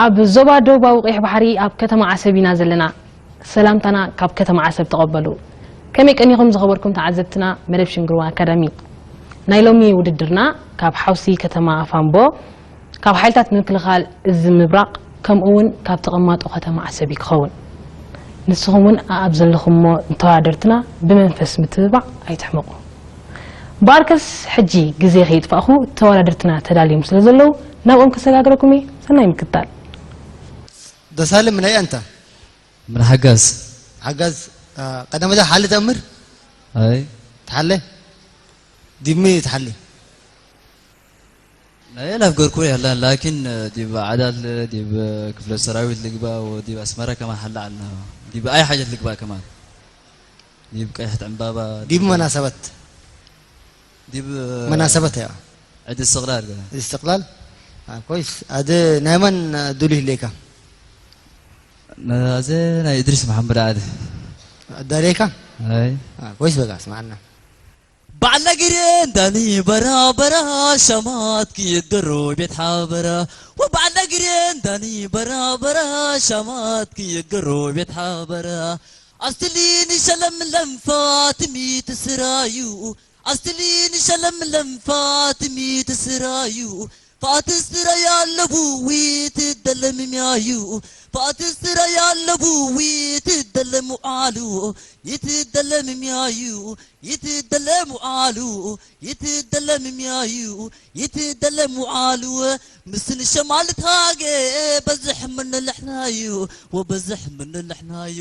ኣብ ዞባ ደቡባዊ ቀይሕ ባሕሪ ኣብ ከተማ ዓሰብ ኢና ዘለና። ሰላምታና ካብ ከተማ ዓሰብ ተቐበሉ። ከመይ ቀኒኹም ዝኸበርኩም ተዓዘብትና መደብ ሽንግርዋ ኣካዳሚ? ናይ ሎሚ ውድድርና ካብ ሓውሲ ከተማ ፋምቦ፣ ካብ ሓይልታት ምክልኻል እዚ ምብራቕ፣ ከምኡ እውን ካብ ተቐማጦ ከተማ ዓሰብ እዩ ክኸውን። ንስኹም እውን ኣብ ዘለኹምዎ ንተወዳደርትና ብመንፈስ ምትብባዕ ኣይትሕመቑ። በኣርከስ ሕጂ ግዜ ከይጥፋእኹ ተወዳደርትና ተዳልዮም ስለ ዘለዉ ናብኦም ከሰጋግረኩም እየ። ሰናይ ምክትታል። ደሳለ ምናይ ኣንታ ምን ሓጋዝ ሓጋዝ ቀደመ ዛ ሓሊ ተምር ኣይ ተሓለ ዲሚ ተሓሊ ናይ ላፍ ገርኩ ያላ ላኪን ዲብ ዓዳል ዲብ ክፍለ ሰራዊት ልግባ ወዲብ ኣስመራ ከማን ሓላ ዓልና ዲብ ኣይ ሓጀት ልግባ ከማን ዲብ ቀይሕት ዕምባባ ዲብ መናሰበት ዲብ መናሰበት ያ ዕድ እስትቕላል ገ እስትቕላል ኮይስ ኣደ ናይ መን ዱሉ ይህሌካ ኣዘ ናይ እድሪስ መሓመድ ዓሊ ኣዳሌካ ኣይ ኮይስ በቃ ስማዕና ባዕላ ግሬን ዳኒ በራ በራ ሻማት ክየገሮ ቤት ሓበራ ወባዕላ ግሬን ዳኒ በራ በራ ሻማት ክየገሮ ቤት ሓበራ ኣስትሊኒ ሸለምለም ፋትሚ ትስራዩ ኣስትሊኒ ሸለምለም ፋትሚ ትስራዩ ፋትስራ ያለቡ ዊትደለምም ያዩ ፋትስራ ያለቡ ዊትደለሙ ዓሉ ይትደለምም ያዩ ይትደለሙ ዓሉ ይትደለምም ያዩ ይትደለሙ ዓሉ ምስን ሸማልት ሃገ በዝሕ ምንልሕናዩ ወበዝሕ ምንልሕናዩ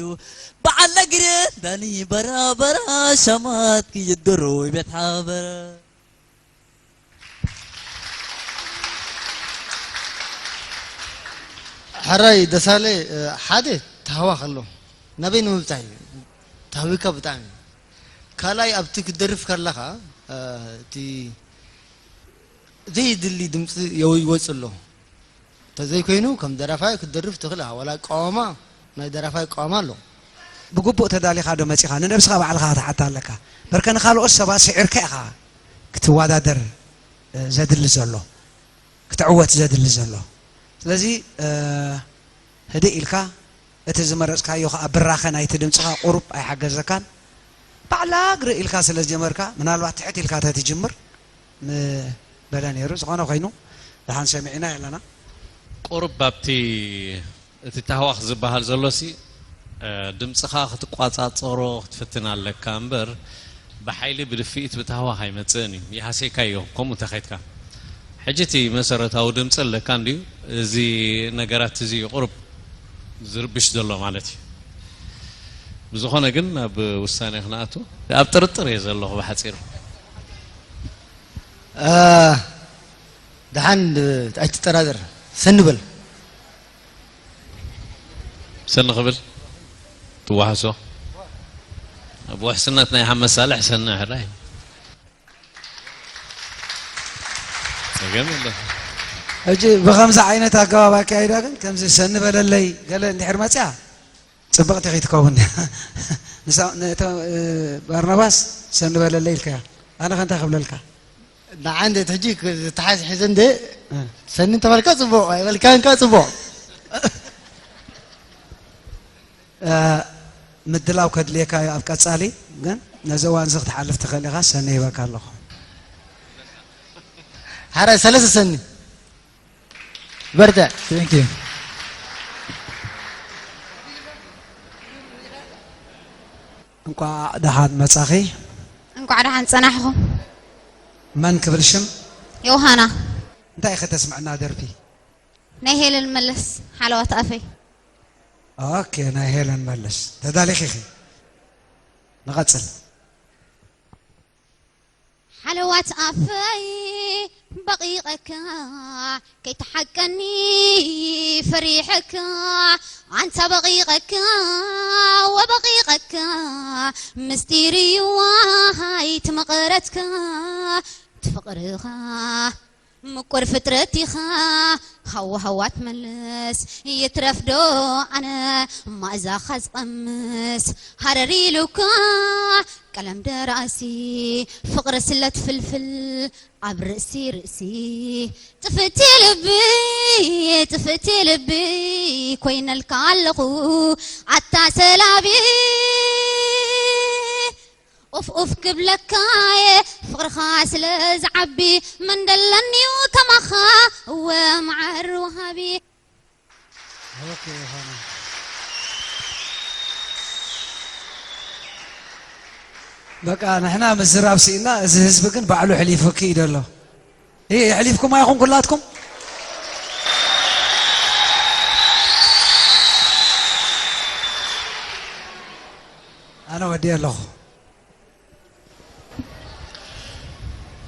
በዓል ነግሬ ዳኒ በራበራ ሸማት ክይድሩ ቤት ሓበረ ሕራይ ደሳለ ሓደ ታህዋኽ ኣሎ ናበይ ንምብፃሕ እዩ ታህዊካ ብጣዕሚ ካልኣይ ኣብቲ ክደርፍ ከለኻ እቲ ዘይድሊ ድምፂ ይወፅ ኣሎ ተዘይኮይኑ ከም ደራፋይ ክትደርፍ ትኽእል ኢኻ ዋላ ቀዋማ ናይ ደራፋይ ቀዋማ ኣሎ ብግቡእ ተዳሊኻ ዶ መፂኻ ንነብስኻ ባዕልኻ ክትሓታ ኣለካ በርከ ንካልኦት ሰባት ስዒርካ ኢኻ ክትወዳደር ዘድሊ ዘሎ ክትዕወት ዘድሊ ዘሎ ስለዚ ህድእ ኢልካ እቲ ዝመረፅካዮ ከዓ ብራኸ ናይቲ ድምፅኻ ቁሩብ ኣይሓገዘካን ባዕላ ግርእ ኢልካ ስለ ዝጀመርካ ምናልባት ትሕት ኢልካ ተትጅምር ምበለ ነይሩ ዝኾነ ኮይኑ ደሓን ሰሚዕና ኣለና ቁሩብ ኣብቲ እቲ ታህዋኽ ዝበሃል ዘሎሲ ድምፅኻ ክትቋፃፀሮ ክትፍትን ኣለካ እምበር ብሓይሊ ብድፍኢት ብታህዋኽ ኣይመፅእን እዩ ይሃሰይካ እዮ ከምኡ እንተኸይድካ ሕጂ እቲ መሰረታዊ ድምፂ ኣለካ እንድዩ እዚ ነገራት እዚ ቁሩብ ዝርብሽ ዘሎ ማለት እዩ ብዝኾነ ግን ናብ ውሳኔ ክንኣቱ ኣብ ጥርጥር እየ ዘለኹ ብሓፂሩ ደሓን ኣይትጠራጠር ሰኒ በል ሰኒ ክብል ትዋሕሶ ኣብ ውሕስነት ናይ ሓመድ ሳልሕ ሰኒ ሕራይ ጸገም የለን ሕጂ ብከምዚ ዓይነት ኣገባብ ኣካይዳ ግን ከምዚ ሰኒ በለለይ ገለ እንድሕር መፅያ ፅብቕቲ ከይትከውን እያ ንሳ- ነቶ- እ፣ ባርናባስ ሰኒ በለለይ ኢልካያ ኣነ ከ እንታይ ክብለልካ ንዓ እንዴት ሕጂ ዝተሓዝ ሕዘ እንደ ሰኒ እንተበልካ ፅቡቕ ኣይበልካን ከ ፅቡቕ እ፣ ምድላው ከድልየካ እዩ ኣብ ቀፃሊ ግን ነዚ እዋን እዚ ክትሓልፍ ትኽእል ኢኻ ሰኒ ሂበካ ኣለኹ ሓራይ ሰለስተ ሰኒ በርትዕ Thank you. እንቋዕ ደሓን መጻኺ እንቋዕ ደሓን ጸናሕኹም። መን ክብል ሽም? ዮሃና። እንታይ ኢኺ ተስምዕና ደርፊ? ናይ ሄለን መለስ ሓለዋት ኣፈይ። ኦኬ ናይ ሄለን መለስ ተዳሊኺ ኢኺ? ንቐጽል። ሓለዋት ኣፈይ በቒቐካ ከይትሓቀኒ ፈሪሐካ ኣንታ በቒቐካ ወበቒቐካ ምስጢር እዩ ዋሃይ ትመቐረትካ ትፍቕርኻ ምቁር ፍጥረት ኢኻ፣ ሃዋሃዋ ትመልስ። ይትረፍ ዶ ኣነ ማእዛኻ ዝቐምስ? ሃረር ኢሉካ ቀለም ደራሲ፣ ፍቕሪ ስለ ትፍልፍል ኣብ ርእሲ ርእሲ። ጥፍእቲ ልቢ፣ ጥፍእቲ ልቢ፣ ኮይነልካ ኣለኹ ኣታ ሰላቢ። ኡፍ ኡፍ ክብለካየ ፍቕርኻ ስለ ዝዓቢ፣ መን ደለኒዩ ከማኻ፣ እወ መዓር ወሃቢ። ኦኬ፣ ይኾነ። በቃ ንሕና ምዝራብ ስኢና፣ እዚ ህዝቢ ግን ባዕሉ ሕሊፉኪ እዩ ደሎ። ይህ የሕሊፍኩም ኣይኹን ኩላትኩም? ኣነ ወዲየ ኣለኹ።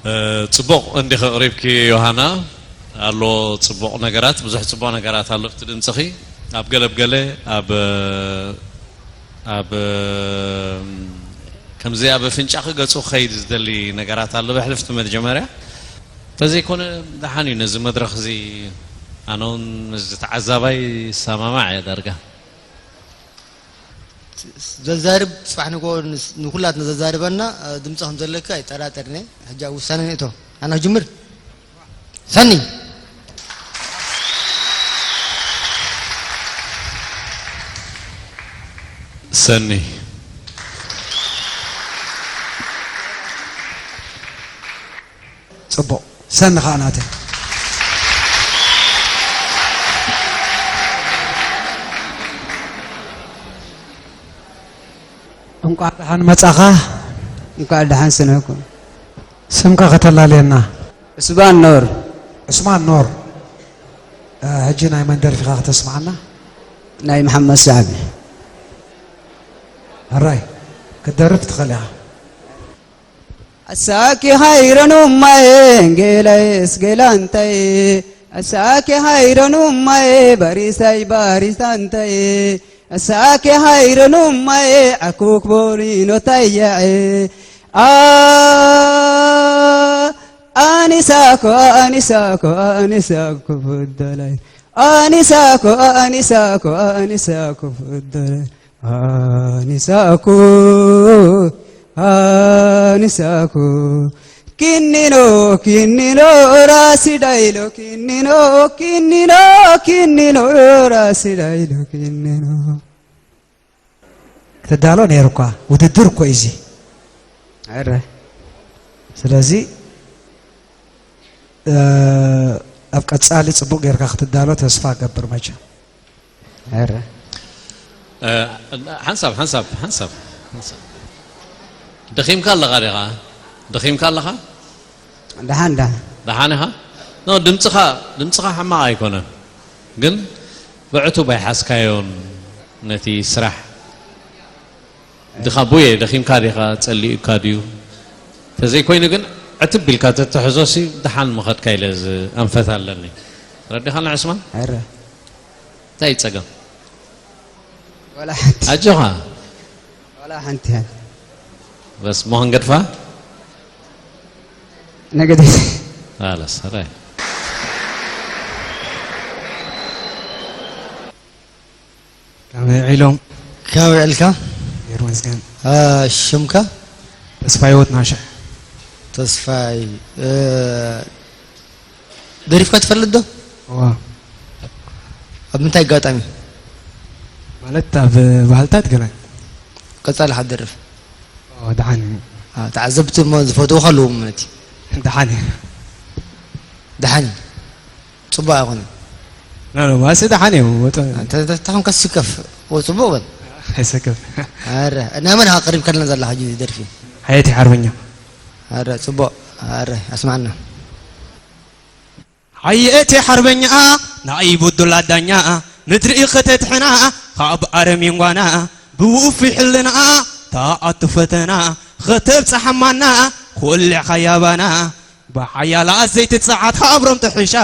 እ፣ ጽቡቕ እንዲኺ ኣቕሪብኪ ዮሃና። ኣሎ ጽቡቕ ነገራት፣ ብዙሕ ጽቡቕ ነገራት ኣሎ ኣብቲ ድምጽኺ። ኣብ ገለ ኣብ ገለ፣ ኣብ፣ ኣብ፣ ከምዚ ኣብ ኣፍንጫኺ ገጹ ክኸይድ ዝደሊ ነገራት ኣሎ ብሕልፍቲ መጀመርያ። እንተዘይኮነ ደሓን እዩ ነዚ መድረኽ እዚ። ኣነ እውን ምስዚ ተዓዛባይ ይሰማማዕ እየ ዳርጋ። ዘዛርብ ጽባሕ ንግሆ ንስ-፣ ንኹላትና ዘዛርበና፣ እ፣ ድምጺ ከም ዘለካ ኣይጠራጠርኒ። ሕጂ ኣብ ውሳነ ንእቶ። ኣነ ክጅምር። ሰኒ። ሰኒ። ጽቡቕ። ሰኒ ኸኣ ናተይ። እንቋዕ ደሓን መጻኻ። እንቋዕ ደሓን ሰነኹም። ስምካ ከተላልየና። ዑስማን ኖር። ዑስማን ኖር። እ፣ ሕጂ ናይ መን ደርፊኻ ከተስምዓና? ናይ መሓመድ ሳዕቢ። ሕራይ፣ ክትደርፍ ትኽእል ኢኻ። ኣሳኪ ሃይረኑ ማየ፣ ጌላየስ ጌላንታይ። ኣሳኪ ሃይረኑ ማየ፣ ባሪሳይ ባሪሳንታይ። ኣሳኪ ሃይረኑ ማየ፣ ዓኩክ ቦሪኖ ታያዔ። ኣ-፣ ኣኒሳኮ፣ ኣኒሳኮ፣ ኣኒሳኮ ፍደላይ። ኣኒሳኮ፣ ኣኒሳኮ፣ ኣኒሳኮ ፍደላይ። ኣኒሳኩ፣ ኣኒሳኩ። ኪኒኖ፣ ኪኒኖ፣ ራሲ ዳይሎ። ኪኒኖ፣ ኪኒኖ፣ ኪኒኖ፣ ራሲ ዳይሎ። ኪኒኖ። ክትዳሎ ነይሩ እኳ፣ ውድድር እኮ እዩ እዚ። ኣረ። ስለዚ፣ እ፣ ኣብ ቀጻሊ ጽቡቕ ጌርካ ክትዳሎ ተስፋ እገብር መቸም። ኧረ። እ፣ ሓንሳብ፣ ሓንሳብ፣ ሓንሳብ፣ ሓንሳብ። ደኺምካ ኣለኻ ዲኻ? ደኺምካ ኣለኻ? ደሓን፣ ደሓን። ደሓን ኢኻ? ኖ፣ ድምፅኻ፣ ድምፅኻ ሕማቕ ኣይኮነን። ግን ብዕቱብ ኣይሓዝካዮን ነቲ ስራሕ። ድኻ ቡየ፣ ደኺምካ ዲኻ? ጸሊኡካ ድዩ? ተዘይኮይኑ ግን ዕትብ ኢልካ ተትሕዞሲ ደሓን ምኸድካ ኢለ ዝኣንፈት ኣለኒ። ረዲኻኒ ዑስማን? ኣረ። እንታይ እዩ ጸገም? ዋላ ሓንቲ። ኣጆኻ። ዋላ ሓንቲ እያ። በስ፣ ሞ ክንገድፋ? ነገደት። ኣላ፣ ሰራይ። ከመይ ውዒሎም? ከመይ ውዒልካ? ጌር መስገን። አ፣ ሽምካ? ተስፋይ ወት ናሸ። ተስፋይ፣ እ፣ ደሪፍካ ትፈልጥ ዶ? እዋ። ኣብ ምንታይ ኣጋጣሚ? ማለት ኣብ ባህልታት ገለ። ቀጻሊ ሓደርፍ። ኦ፣ ደሓን እዩ። አ፣ ተዓዘብቲ እሞ ዝፈትዉኻ ኣለዉ ማለት እዩ። ደሓን እዩ። ደሓን እዩ። ጽቡቕ ኣይኮነን። ኖ፣ ኖ፣ ማሲ ደሓን እዩ። ወጥ-፣ እንተ፣ እንተ፣ እንተ ኾንካ ስከፍ። ወ-፣ ጽቡቕ በል። ኣይሰከፍ። ኣረ፣ ናይ መን ኢኻ ቀሪብካልና ዘላ ሕጂ ደርፊ? ሓየት ሓርበኛ። ኣረ፣ ጽቡቕ። ኣረ፣ ኣስማዕና። ሓየት ሓርበኛ፣ ናይ ቡዱላ ዳኛ፣ ምድሪ ከተድሕና፣ ካብ ኣረሚን ጓና፣ ብውፉይ ሕልና፣ ተኣቱ ፈተና፣ ኸተብጽሓ ማና፣ ኮሊዕኻ ያባና፣ ብሓያላት ዘይትጸዓት ሃብሮም ጥሕሻ፣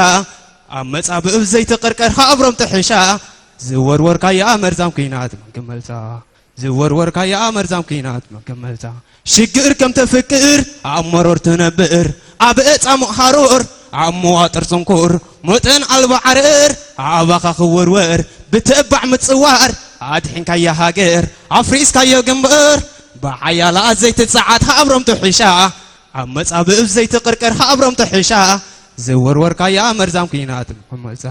ኣብ መጻብብ ዘይትቕርቀር ሃብሮም ጥሕሻ፣ ዝወርወርካያ መርዛም ኲናት መን ክመልሳ፣ ዝወርወርካያ መርዛም ኲናት መን ክመልሳ፣ ሽግር ከም ተፍቅር ኣብ መሮር ትነብር፣ ኣብ እጻሙቕ ሃሮር ኣብ መዋጥር ጽንኩር፣ መጠን ኣልባ ዓረር፣ ኣባኻ ክወርወር፣ ብተባዕ ምጽዋር፣ ኣድሒንካያ ሃገር፣ ኣፍሪስካዮ ግንባር፣ ብሓያላት ዘይትጸዓት ሃብሮም ትሕሻ፣ ኣብ መጻብብ ዘይትቕርቀር ሃብሮም ትሕሻ፣ ዝወርወርካያ መርዛም ኲናት መመጻ።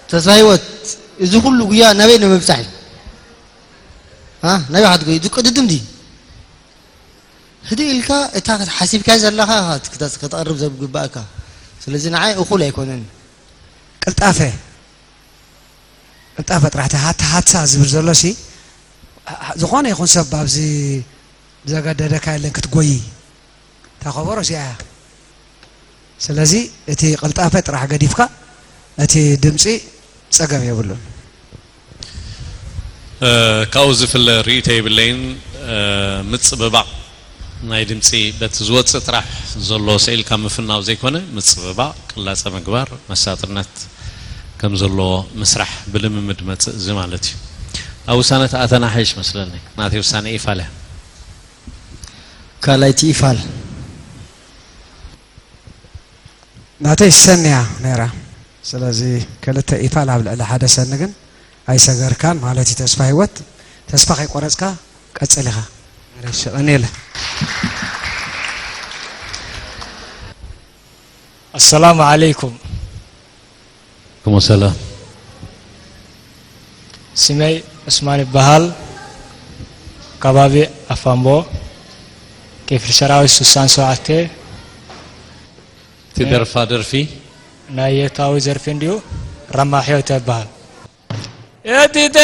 ተስፋ ህይወት፣ እዚ ኩሉ ጉያ ናበይ ንምብጻሕ እዩ? አ? ናበይ ክትጎይ? ዝቅድድም ድዩ? ህድእ ኢልካ እታ ሓሲብካያ ዘለኻ ክትቀርብ ዘግብኣካ። ስለዚ ንዓይ እኹል ኣይኮነን። ቅልጣፈ፣ ቅልጣፈ ጥራሕ፣ እቲ ሃታ ሃታ ዝብል ዘሎ ሲ፣ ዝኾነ ይኹን ሰብ ኣብዚ ዘገደደካ የለን ክትጎይ። እታ ከበሮ እዚኣ እያ። ስለዚ እቲ ቅልጣፈ ጥራሕ ገዲፍካ እቲ ድምፂ ፀገም የብሉን። ካብኡ ዝፍለ ርእይቶ የብለይን። ምጽብባቕ ናይ ድምፂ በቲ ዝወፅእ ጥራሕ ዘሎ ስኢልካ ምፍናው ዘይኮነ፣ ምጽብባቕ፣ ቅላፀ ምግባር፣ መሳጥነት ከም ዘለዎ ምስራሕ ብልምምድ መፅእ እዚ ማለት እዩ። ኣብ ውሳነ ተኣተና ሓይሽ መስለኒ። ናተይ ውሳነ ኢፋል እያ። ካልኣይቲ ኢፋል። ናተይ ሰኒ እያ ነይራ። ስለዚ ክልተ ኢፋል ኣብ ልዕሊ ሓደ ሰኒ ግን ኣይሰገርካን ማለት እዩ። ተስፋ ህይወት፣ ተስፋ ከይቆረፅካ ቀፅል ኢኻ። እሺ፣ ቀኒለ። ኣሰላሙ ዓለይኩም። ክሞ ሰላም። ስመይ ዑስማን ይበሃል። ከባቢ ኣፋምቦ፣ ክፍሊ ሰራዊት ስሳን ሸውዓተ። እቲ ደርፋ ደርፊ ናይ የታዊ ዘርፊ እንድዩ። ራማ ሕዮተ ይበሃል። ዲደ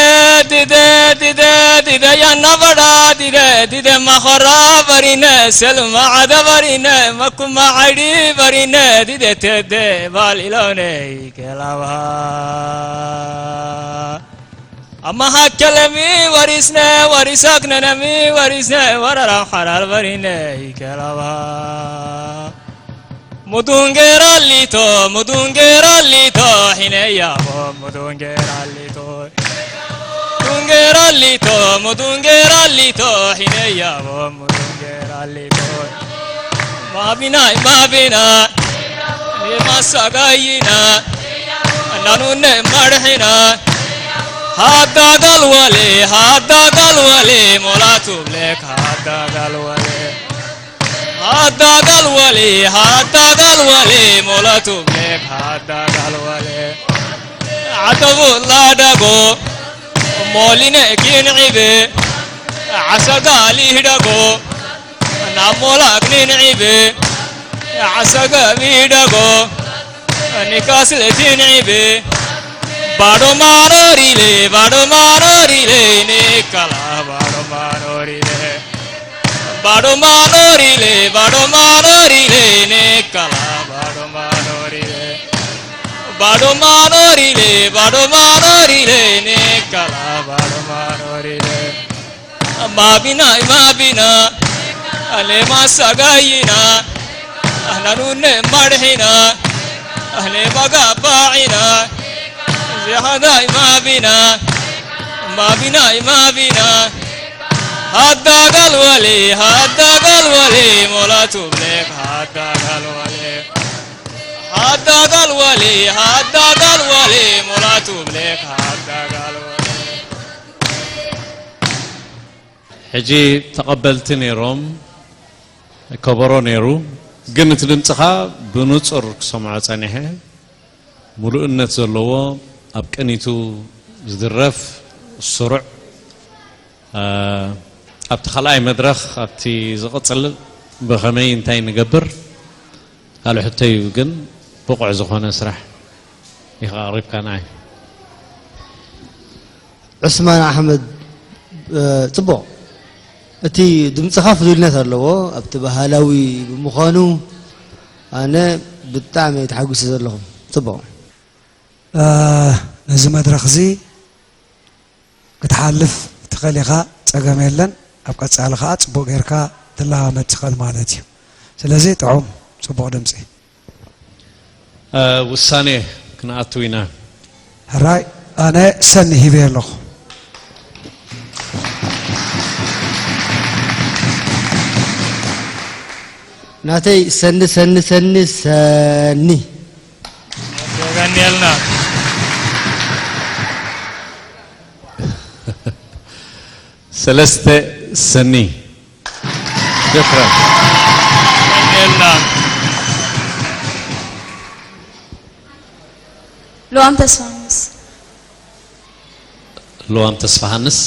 ዲደ ዲደ ዲደ ያና በዳ ዲደ ዲደ ማኾራ በሪነ ሰልማ ዓደ በሪነ መኩማ ዓይዲ በሪነ ዲደ ቴደ ባል ኢሎነ ይከላባ ኣብ መሃከለሚ ወሪስነ ወሪሳክነነሚ ወሪስነ ወረራ ሓራር በሪነ ይከላባ Mudungeralito, mudungeralito, hineyabo, mudungeralito. Mudungeralito, mudungeralito, hineyabo, mudungeralito. Mabina, mabina, masagayina, nanune marhina. Hadagal wale, hadagal wale, molatu blek, hadagal wale. Hadagal wali, hadagal wali, molatu blek hadagal wali. Adabu ladago, moline kin ibe. Asagali dago, namola kin ibe. Asaga bidago, nikas le tin ibe. Bado manorile, bado manorile, nikala bado manorile. Bado manorile, bado manorile, nekala bado manorile. Bado manorile, bado manorile, nekala bado manorile. Mabina, mabina, ale masagayina, ahnanune marhina, ale magaba'ina, zehadai mabina, mabina, mabina. Hadda galwali, hadda galwali, mola tublek hadda galwali. Hadda galwali, hadda galwali, mola tublek hadda galwali. ሕጂ ተቐበልቲ ነይሮም፣ ከበሮ ነይሩ፣ ግን እቲ ድምፅኻ ብንፁር ክሰምዖ ፀኒሐ። ምሉእነት ዘለዎ ኣብ ቅኒቱ ዝድረፍ ስሩዕ ኣብቲ ካልኣይ መድረኽ ኣብቲ ዝቕፅል ብኸመይ እንታይ ንገብር ካልእ ሕቶ እዩ ግን ብቑዕ ዝኾነ ስራሕ ኢኻ ኣቕሪብካ ንዓይ። ዑስማን ኣሕመድ፣ ጽቡቕ፣ እቲ ድምጽኻ ፍሉይነት ኣለዎ ኣብቲ ባህላዊ ብምዃኑ ኣነ ብጣዕሚ እየ ተሓጒሰ ዘለኹ። ጽቡቕ። ነዚ መድረኽ እዚ ክትሓልፍ ትኽእል ኢኻ፣ ጸገም የለን። ኣብ ቀጻሊ ኸኣ ጽቡቕ ጌርካ ትለማመድ ትኽእል ማለት እዩ። ስለዚ ጥዑም፣ ጽቡቕ ድምጺ። ውሳኔ ክንኣቱ ኢና። ሕራይ ኣነ ሰኒ ሂበ ኣለኹ። ናተይ ሰኒ ሰኒ ሰኒ ሰኒ። የቀንየልና። ሰለስተ ሰኒ። ሽክራን። የቀንየልና። ልዋም ተስፋንስ። ልዋም ተስፋሃንስ።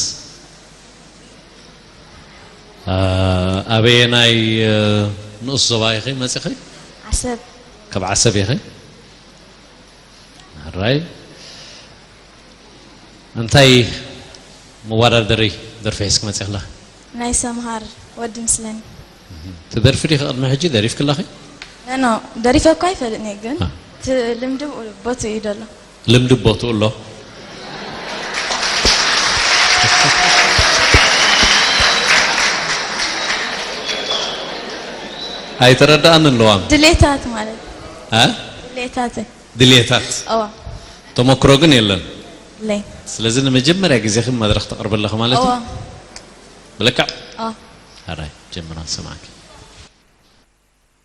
ኣበየናይ ንኡስ ዞባ ኢኺ መፂኺ? ዓሰብ። ካብ ዓሰብ ኢኺ? ሕራይ። እንታይ መወዳደሪ ደርፊ ሒዝኪ መፂኽላ? ናይ ሰምሃር ወዲ ምስለን። ትደርፊ ዲኺ ቅድሚ ሕጂ ደሪፍክላኺ? ኖ፣ ደሪፈ እኳ ኣይፈልጥን እየ፣ ግን እቲ ልምዲ ቦትኡ እዩ ዘሎ። ልምዲ ቦትኡ ኣሎ። ኣይተረዳኣንን ልዋም። ድሌታት ማለት እ? ድሌታት። ድሌታት። እዋ። ተመክሮ ግን የለን። ለይ። ስለዚ ንመጀመርያ ግዜኺ መድረኽ ተቕርቢ ኣለኺ ማለት እዩ? እዋ። ብልክዕ? እዋ። ሕራይ ጀምራ ንሰማዕኪ።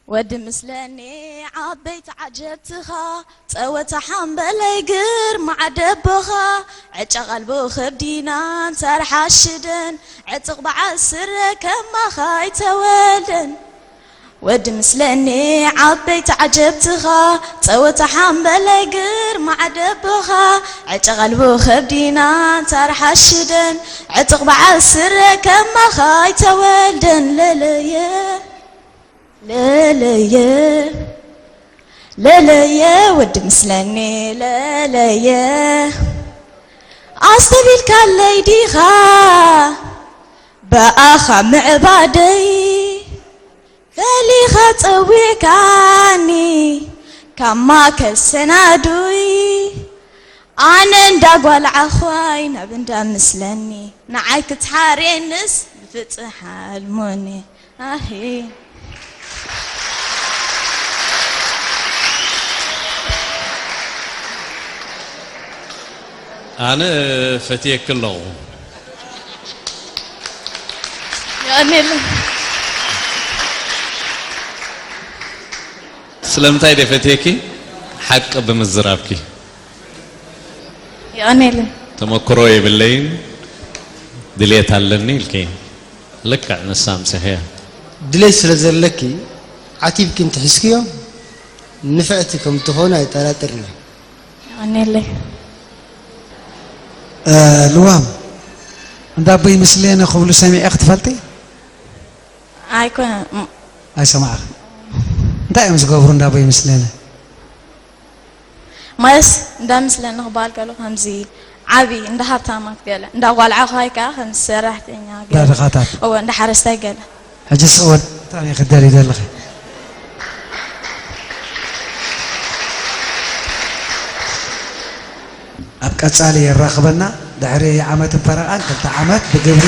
ወዲ ምስለኒ ዓበይቲ ዓጀብትኻ ጸወታ ሓምበለይ ግርማ ዓደቦኻ ዕጫ ቐልቡ ኸብዲና ኣንጻር ሓሽደን ዕጥቕ በዓል ስረ ከማኻ ኣይተወልደን። ወዲ ምስለኒ ዓበይቲ ዓጀብትኻ ጸወታ ሓምበለይ ግርማ ዓደቦኻ ዕጫ ቐልቡ ኸብዲና ኣንጻር ሓሽደን ዕጥቕ በዓል ስረ ከማኻ ኣይተወልደን። ለለየ ለለየ ለለየ ወዲ ምስለኒ ለለየ ኣስተቢልካለይ ዲኻ ብኣኻ ምዕባደይ ፈሊኻ ጸዊዕካኒ ካብ ማእከል ሰናዱይ ኣነ እንዳ ጓል ዓዃይ ናብ እንዳ ምስለኒ ንዓይ ክትሓርየንስ ብፍጽሕ ሓልሞኒ ኣሂ። ኣነ ፈትየኪ ኣለኹ። የቐንየለይ። ስለምንታይ ደፈትየኪ? ሓቂ ብምዝራብኪ። የቐንየለይ። ተመክሮ የብለይን ድሌት ኣለኒ ኢልኪ። ልክዕ ንሳ ኣምሲኽያ። ድሌት ስለ ዘለኪ ዓቲብኪ እንተሒዝክዮ ንፍዕቲ ከም ትኾኒ ኣይጠራጠርን እየ። የቐንየለይ። እ፣ ልዋም እንዳ ኣቦይ ምስሌነ ክብሉ ሰሚዐ ክትፈልጢ? ኣይኮነን። ኣይሰማዕኽን። እንታይ እዮም ዝገብሩ እንዳ ኣቦይ ምስሌነ? ማለት እንዳ ምስለኒ ክበሃል ከሎ ከምዚ ዓቢ እንዳ ሃብታማት ገለ እንዳ ጓል ዓዃይ ከኣ ከም ሰራሕተኛ ገለ እንዳ ድኻታት። እወ እንዳ ሓረስታይ ገለ ሕጂ ስቕ በል እንታይ ክትደልይ ዘለኺ? ኣብ ቀጻሊ የራኽበና ድሕሪ ዓመትን ፈረቓን ክልተ ዓመት ብግብሪ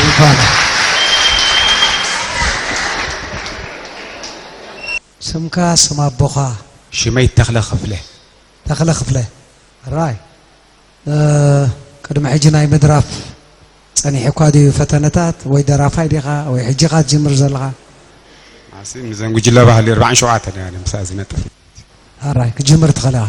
ይባላል። ስምካ ስም ኣቦኻ? ሽመይ ተኽለ ክፍለ። ተኽለ ክፍለ። ራይ ቅድሚ ሕጂ ናይ ምድራፍ ጸኒሕኳ ድዩ ፈተነታት ወይ ደራፋይ ዲኻ ወይ ሕጂ ኢኻ ትጅምር ዘለኻ? ኣሲ ምዘን ጉጅለ ባህሊ ኣርባዓን ሸውዓተን እያ ምስኣ ዝነጥፍ። ኣራይ ክጅምር ትኽእል ኢኻ።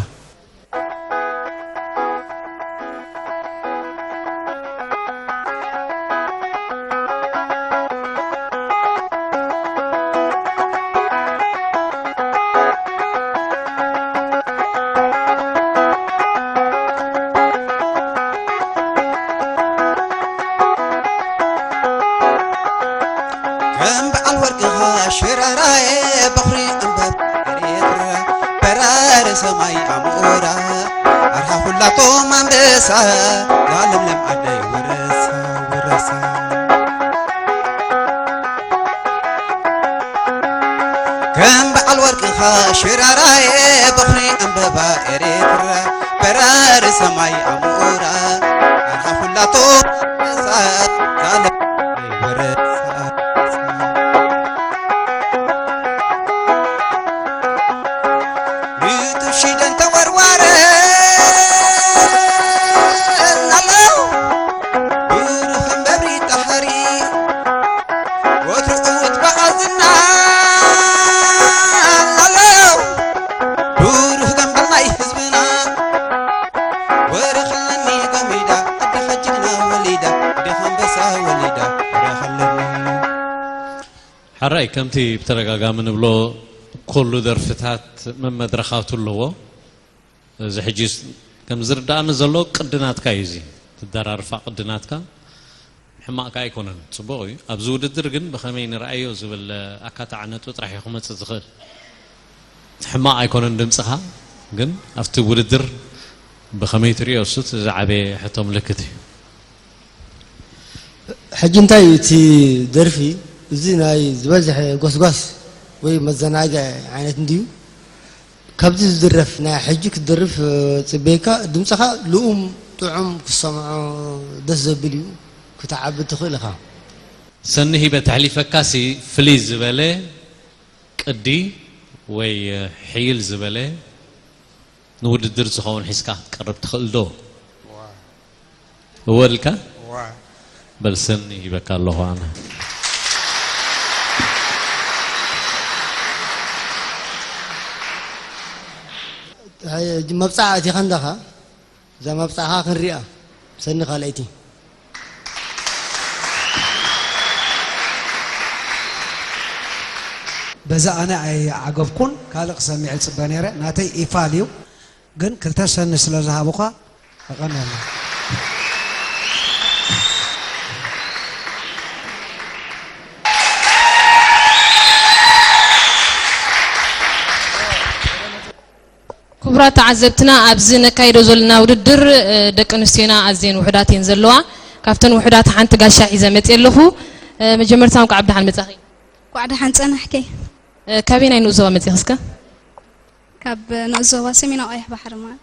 ከም በዓል ወርቅኻ ሽራራየ በኹሪ ዕምበባ ኤርትራ በራሪ ሰማይ ኣሞራ ኣርሓ ኩላቶም ኣንበሳ ዛለምለም ዓደይ ወረሳ ወረሳ ከም በዓል ወርቅኻ ሽራራየ በኹሪ ዕምበባ ኤርትራ በራሪ ሰማይ ኣሞራ ኣርሓ ኩላቶም ኣንበሳ ዛለምለም ዓደይ ወረሳ ወረሳ ንጡፍ ሽደን ተወርዋረን ኣለዉ ብሩኽ እምበብሪ ጣሕሪ ወትሩ እውት በዓል ዝና ከምቲ ብተደጋጋሚ ንብሎ፣ ኩሉ ደርፍታት መመድረኻቱ ኣለዎ። እዚ ሕጂ ከም ዝርዳእኒ ዘሎ ቅዲ ናትካ እዩ። እዚ ትደራርፋ ቅዲ ናትካ ሕማቕ ከኣ ኣይኮነን፣ ጽቡቕ እዩ። ኣብዚ ውድድር ግን ብኸመይ ንርኣዮ ዝብል ኣካታዒ ነጥቢ ጥራሕ እዩ ክመጽእ ዝኽእል። ሕማቕ ኣይኮነን ድምጽኻ፣ ግን ኣብቲ ውድድር ብኸመይ ትርእዮ፣ እሱ እቲ ዝዓበየ ሕቶ ምልክት እዩ። ሕጂ እንታይ እዩ እቲ ደርፊ? እዚ ናይ ዝበዝሐ ጎስጓስ ወይ መዘናግዒ ዓይነት እንድዩ። ካብዚ ዝድረፍ፣ ናይ ሕጂ ክትደርፍ፣ እ፣ ጽበየካ፣ ድምጽኻ ልኡም ጥዑም ክሰምዖ ደስ ዘብል እዩ፣ ክትዓቢ ትኽእል ኢኻ። ሰኒ ሂበ ተሕሊፈካሲ ፍልይ ዝበለ ቅዲ ወይ ሕይል ዝበለ ንውድድር ዝኸውን ሒዝካ ክትቀርብ ትኽእል ዶ? እወ ኢልካ? በል ሰኒ ሂበካ ኣለኹ ኣነ። መብጻዓ ኣቲኻ እንዳኻ፣ እዛ መብጻዕኻ ክንሪኣ፣ ሰኒ ካልኣይቲ። በዛ ኣነ ኣይዓገብኩን፣ ካልእ ክሰምዕ ይጽበ ነይረ። ናተይ ኢፋል እዩ፣ ግን ክልተ ሰኒ ስለ ዝሃቡኻ የቐንየልና። ክቡራት ተዓዘብትና፣ ኣብዚ ነካይዶ ዘለና ውድድር፣ እ፣ ደቂ ኣንስትዮና ኣዝየን ውሑዳት እየን ዘለዋ። ካብተን ውሑዳት ሓንቲ ጋሻ ሒዘ መፅየ ኣለኹ። እ፣ መጀመርታ እንኳዕ ብደሓን መፃኺ። እንኳዕ ደሓን ፀናሕኪ። እ፣ ካበየናይ ንኡስ ዞባ መፂኺ እስከ? ካብ ንኡስ ዞባ ሰሜናዊ ቀይሕ ባሕሪ ማለት።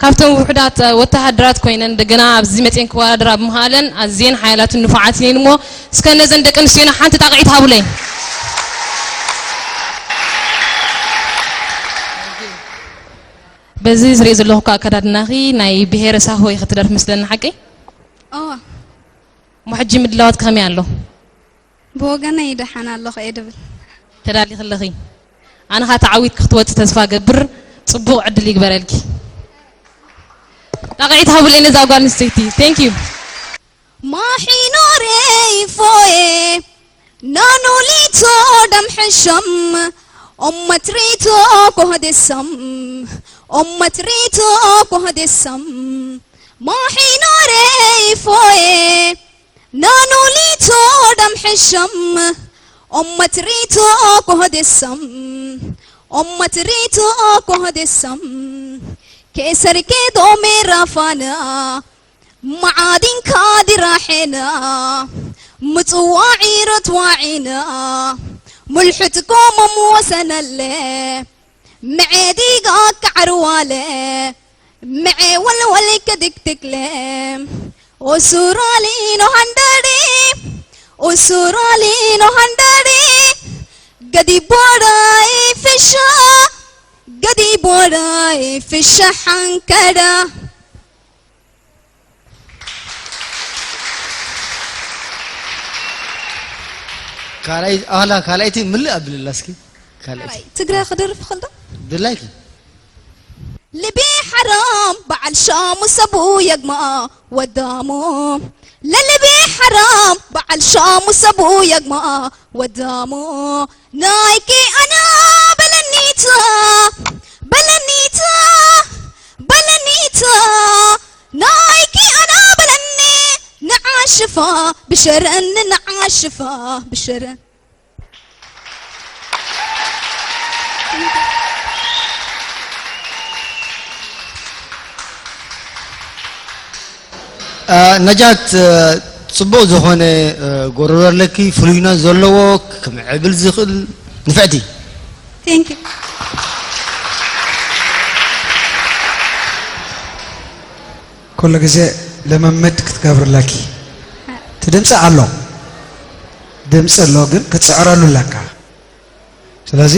ካብተን ውሑዳት ወተሃደራት ኮይነን እንደገና ኣብዚ መፅየን ክወዳደራ ብምኽኣለን ኣዝየን ሓያላትን ንፉዓትን እየን እሞ፣ እስከ ነዘን ደቂ ኣንስትዮና ሓንቲ ጣቕዒት ሃቡለይ። በዚ ዝሪኦ ዘለኹ እኳ ኣከዳድናኺ ናይ ብሄረ ሳሆ ኢኺ ትደርፊ መስለኒ፣ ሓቀይ? እወ። እሞ ሕጂ ምድላዋት ከመይ ኣሎ? ብወገነይ ደሓን ኣለኹ እየ ድብል። ተዳሊኺ ኣለኺ? ኣነ ኸኣ ተዓዊትኪ ክትወፂ ተስፋ ገብር። ፅቡቕ ዕድል ይግበረልኪ። ጣቕዒት ሃቡለይ ነዛ ጓል ኣንስተይቲ። Thank you። Mahinore ifoe nanulito damhisham ommatrito kohdesam ommatrito kohdesam mahinore ifoe nanulito damhisham ommatrito kohdesam ommatrito kohdesam kesarke domerafana معادن كادر حنا متوعي رتوعينا ملحتكم موسن اللي معيدي قاك عروالي معي والولي كدك تكلم وسورالي نو هندري وسورالي نو هندري قدي بوراي فشا قدي بوراي فشا حنكرا ካልኣይ ኣላ ካልኣይቲ ምልእ ኣብልላ እስኪ ካልኣይቲ ትግረ ክደርፍ ክልዶ ድላይኪ ልቢ ሓራም በዓል ሻሙ ሰቡ የግማ ወዳሙ ለልቢ ሓራም በዓል ሻሙ ሰቡ የግማ ወዳሙ ናይኪ ኣና በለኒታ በለኒታ በለኒታ ናይኪ ኣና በለኒ ንዓሽፋ ብሸረን ንዓሽፋ ብሸረን ነጃት ጽቡቕ ዝኾነ ጎረሮ ኣለኪ፣ ፍሉይነት ዘለዎ ክምዕብል ዝኽእል ንፍዕቲ። Thank you። ኩሉ ግዜ ልምምድ ክትገብሪ ኣለኪ። እቲ ድምፂ ኣሎ፣ ድምፂ ኣሎ ግን ክትፅዕረሉ ኣለካ። ስለዚ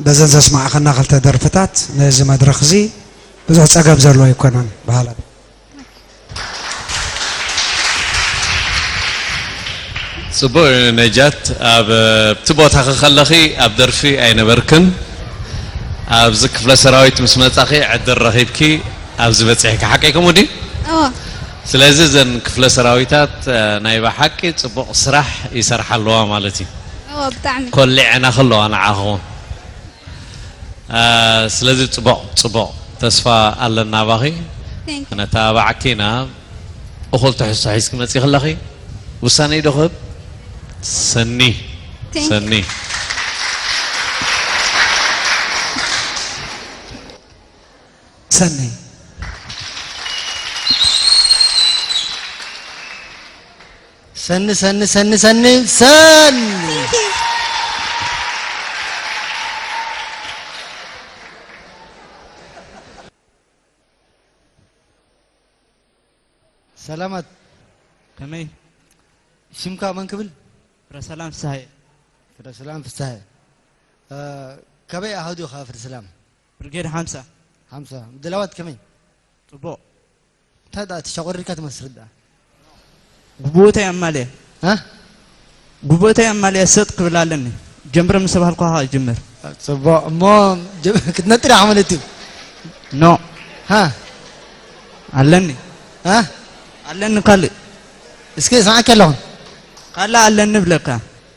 በዘን ዘስማዕኸና ክልተ ደርፍታት ነዚ መድረኽ እዚ ብዙሕ ፀገም ዘለዎ ኣይኮነን በሃላ። ጽቡቕ ነጃት፣ ኣብቲ ቦታኺ ከለኺ ኣብ ደርፊ ኣይነበርክን። ኣብዚ ክፍለ ሰራዊት ምስ መጻኺ ዕድል ረኺብኪ ኣብዚ በጺሕኪ፣ ሓቀይ ከምኡ ድዩ? እወ። ስለዚ እዘን ክፍለ ሰራዊታት ናይ ብሓቂ ጽቡቕ ስራሕ ይሰርሓ ኣለዋ ማለት እዩ። ብጣዕሚ ኮሊዐና ከለዋ ንዓኹም። አ፣ ስለዚ ጽቡቕ፣ ጽቡቕ ተስፋ ኣለና ባኺ። Thank you። ነተባብዓኪ ኢና። እኹል ትሕዝቶ ሒዝኪ መጺኺ ኣለኺ። ውሳነ ይዶ ክህብ? ሰኒ። Thank you። ሰኒ። ሰኒ ሰኒ ሰኒ ሰኒ ሰኒ ሰኒ ሰላማት። ከመይ? ሽምካ መን ክብል? ፍረሰላም ፍስሃየ። ፍረሰላም ፍስሃየ። እ፣ ካበይ ኣሃዱ ኢኻ ፍረሰላም? ብርጌድ ሓምሳ። ሓምሳ። ድላዋት ከመይ? ጽቡቕ። እንታይ ደኣ ተሸቑሪርካ ትመስል ደኣ? ጉቡእተይ ኣማልየ። እ? ጉቡእተይ ኣማልየ ሰጥ ክብል ኣለኒ። ጀምር ምስ ተባህልኩ ኸኣ ይጅምር። ጽቡቕ። እሞ ጀ-፣ ክትነጥር ኢኻ ማለት እዩ? ኖ። ሃ? ኣለኒ። ሃ? ኣለኒ ካልእ። እስኪ እሰምዓካ ኣለኹ። ካልእ ኣለኒ እብለካ።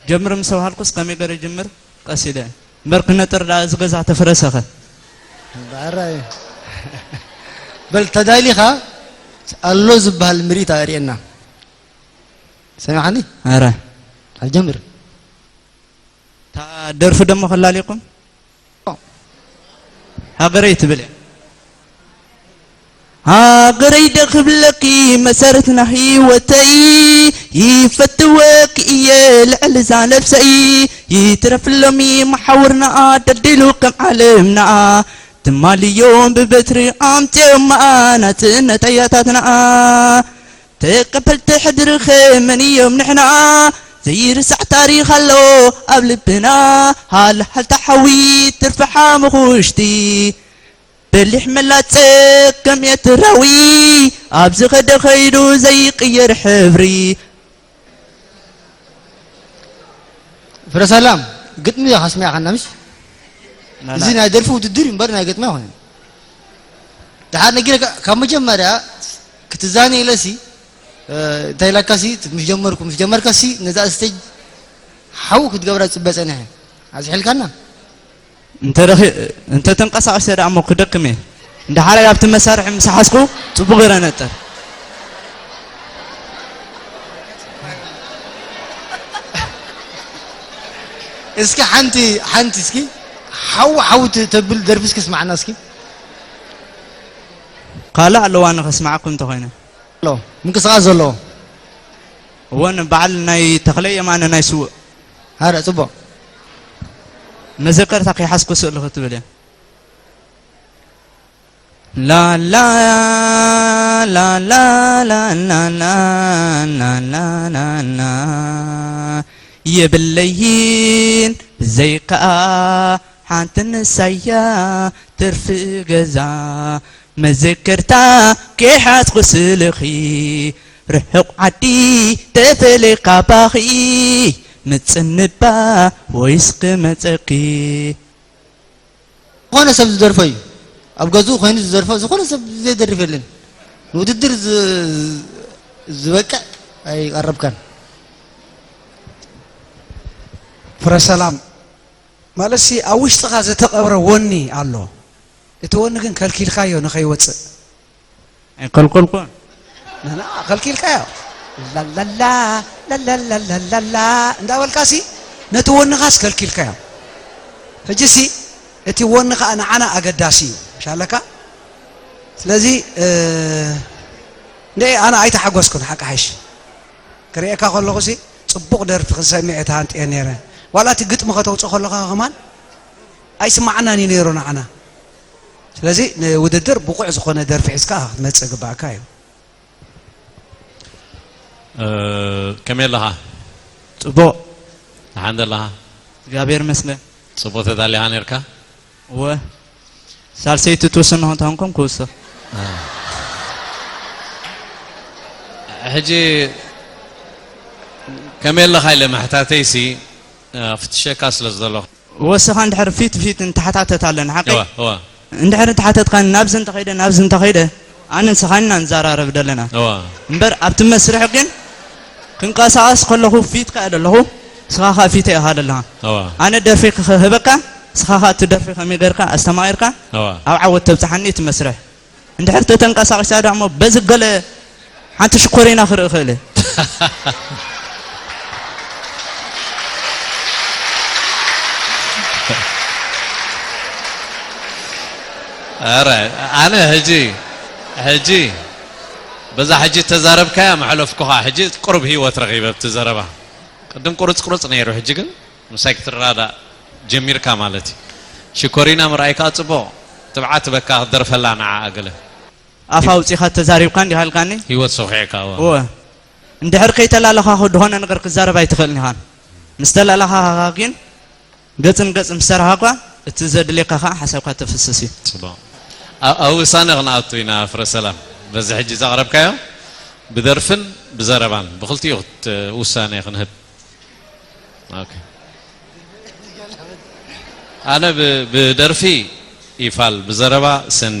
ጀምር ምስ ተባህልኩስ ከመይ ገይረ ይጅምር? ቀስ ኢለ። እምበር ክነጥር ደኣ እዚ ገዛ ተፍረሰኸ። ባራይ። በል ተዳሊኻ ኣሎ ዝበሃል ምርኢት ኣርእየና። ሰሚዓኒ? ኣረ። ኣጀምር። እታ ደርፊ ደሞ ከላልየኩም? ሃገረይ ትብል እያ። ሃገረይ ዶ ክብለኪ መሰረትና ህይወተይ፣ ይፈትወኪ እየ ልዕሊ እዛ ነብሰይ። ይትረፍ ሎሚ መሓውርና ደልዲሉ ከም ዓለምና፣ ትማሊ እዮም ብበትሪ ኣምፅኦማ ናፅነት ኣያታትና። ተቀበልቲ ሕድርኸ መን እዮም ንሕና? ዘይርሳዕ ታሪኽ ኣሎ ኣብ ልብና። ሃልሃልታ ሓዊ ትርፊ ሓሙኽሽቲ። በሊሕ መላጸ ከም ኤርትራዊ፣ ኣብ ዝኸደ ኸይዱ ዘይቅየር ሕብሪ። ፍረ ሰላም፣ ግጥሚ ኢኻ ኣስሚዕኻና፣ ምሽ? ላላ። እዚ ናይ ደርፊ ውድድር እዩ እምበር ናይ ግጥሚ ኣይኮነን። ደሓር ነጊረካ፣ ካብ መጀመርያ ክትዛነ ኢለሲ፣ እ፣ እንታይ ኢላካሲ፣ ምስ ጀመርኩ፣ ምስ ጀመርካሲ፣ ነዛ ስቴጅ ሓው ክትገብራ ዝጽበ ጸኒሐ። ኣዝሒልካና። እንተ ረኺ-፣ እንተ ተንቀሳቒሰ ደኣ እሞ ክደክም እየ። እንድሓር ኣብቲ መሳርሒ ምስ ሓዝኩ ጽቡቕ ገይረ ነጥር። እስኪ ሓንቲ፣ ሓንቲ እስኪ ሓው ሓው ት-፣ ተብል ደርፊ እስኪ ስማዕና እስኪ። ካልእ ኣለዋ ንኸስማዓኩም እንተኾይነ። ኣሎ፣ ምንቅስቓስ ዘለዎ። እወ፣ ንበዓል ናይ ተኽለ የማነ ናይ ስውእ። ኣረ፣ ጽቡቕ። መዘከርታ ከይሓዝኩ ስእሊ ክትብል እያ። ላላ፣ ላላ፣ ላላ፣ ላላ፣ ላላ፣ ላላ፣ የብለይን ብዘይከኣ ሓንቲ ንሳያ ትርፊ ገዛ። መዘከርታ ከይሓዝኩ ስልኺ፣ ርሑቕ ዓዲ ተፈለኻ ባኺ፣ ምጽንባ ወይስ ክመጸኪ? ዝኾነ ሰብ ዝደርፎ እዩ። ኣብ ገዝኡ ኮይኑ ዝደርፎ ዝኾነ ሰብ ዘይደርፍ የለን። ንውድድር ዝ-፣ ዝበቅዕ ኣይቐረብካን። ፍረ ሰላም፣ ማለትሲ ኣብ ውሽጥኻ ዝተቐብረ ወኒ ኣሎ። እቲ ወኒ ግን ከልኪልካዮ ንኸይወፅእ። ኣይከልከልኩን። ንሕና ከልኪልካዮ። ላላላ፣ ላላላላላላ እንዳበልካሲ ነቲ ወንኻስ ከልኪልካዮ። ሕጂሲ እቲ ወኒ ኸኣ ንዓና ኣገዳሲ እዩ። ምሽ ኣለካ? ስለዚ፣ እ፣ ንኤ ኣነ ኣይተሓጎስኩን፣ ሓቂ ሓይሽ። ክርእየካ ከለኹሲ ጽቡቕ ደርፊ ክሰምዕ እየ ተሃንጥየ ነይረ። ዋላ እቲ ግጥሚ ከተውጽእ ከለኻ ከማን ኣይስማዓናን እዩ ነይሩ ንዓና። ስለዚ ንውድድር ብቑዕ ዝኾነ ደርፊ ሒዝካ ክትመጽእ ግባእካ እዩ። እ፣ ከመይ ኣለኻ? ጽቡቕ። ደሓን ደለኻ? እግዚኣብሔር ይመስገን። ጽቡቕ ተዳሊኻ ነርካ? እወ። ሳልሰይቲ ትውስን ንኾን ተኾንኩም ክውስኽ። ሕጂ ከመይ ኣለኻ ኢለ ምሕታተይሲ፣ እ፣ ፍትሸካ ስለ ዘለኹ። ወስኻ እንድሕር ፊት ፊት እንተሓታተት ኣለና፣ ሓቂ? እወ፣ እወ። እንድሕር እንተሓተትካኒ ናብዚ እንተኸይደ፣ ናብዚ እንተኸይደ፣ ኣነ ንስኻን ኢና ንዘራረብ ዘለና። እወ። እምበር ኣብቲ መስርሕ ግን ክንቀሳቐስ ከለኹ ፊትካ እየ ዘለኹ። ንስኻ ኸኣ ፊተ ኢኻ ዘለኻ። ኣነ ደርፊ ክህበካ፣ ንስኻ ኸኣ እቲ ደርፊ ከመይ ጌርካ ኣስተማቒርካ ኣብ ዓወት ተብጽሓኒ እቲ መስርሕ። እንድሕር ተተንቀሳቒሳ ደኣ እሞ በዚ ገለ ሓንቲ ሽኮሪና ክርኢ ክእል እየ። ኣረ ኣነ ሕጂ ሕጂ በዛ ሕጂ ተዛረብካያ መሕለፍኩኻ። ሕጂ ቁሩብ ህይወት ረኺበ ኣብቲ ዘረባ። ቅድም ቁርጽ ቁርጽ ነይሩ፣ ሕጂ ግን ምሳይ ክትረዳእ ጀሚርካ ማለት እዩ። ሽኮሪና ምርኣይ ከኣ ጽቡቕ። ትብዓት በካ ክትደርፈላ ንዓኣ ገለ። ኣፍ ኣውጺኻ ተዛሪብካ እንዲኻ ኢልካኒ። ህይወት ሰኺዕካ እዋ። እወ። እንድሕር ከይተላለኻኹ ድኾነ ነገር ክትዛረብ ኣይትኽእልን ኢኻ። ምስ ተላለኻኻ ግን ገጽ ንገጽ ምስ ሰራህኻ እቲ ዘድልየካ ከኣ ሓሳብካ ተፍስስ እዩ። ጽቡቕ። ኣብ ኣብ ውሳነ ክንኣቱ ኢና ፍረ ሰላም። በዚ ሕጂ ዘቕረብካዮ ብደርፍን ብዘረባን ብኽልቲኡ ክት- ውሳነ ክንህብ። ኦኬ። ኣነ ብ- ብደርፊ ይፋል፣ ብዘረባ ሰኒ።